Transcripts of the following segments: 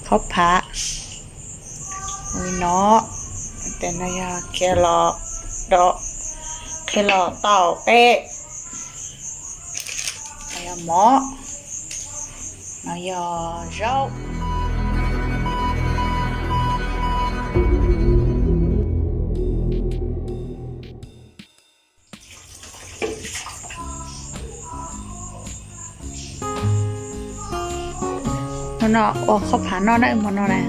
Qhob phav li no, tes no yog carrot, do, carrot tau peb, no yog mov, no yog zaub. No, ua qhob phav no na, hmo no na,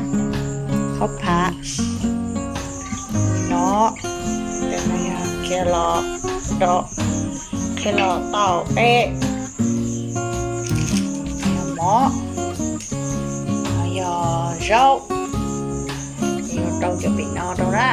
qhob phav no, tes no yog carrot, do, carrot tau peb, no yog mov, no yog zaub. Yuav rau cov pem no rau na.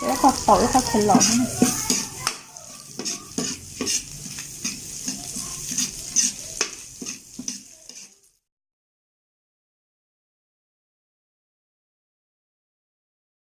Ib qho tau ib qho carrot.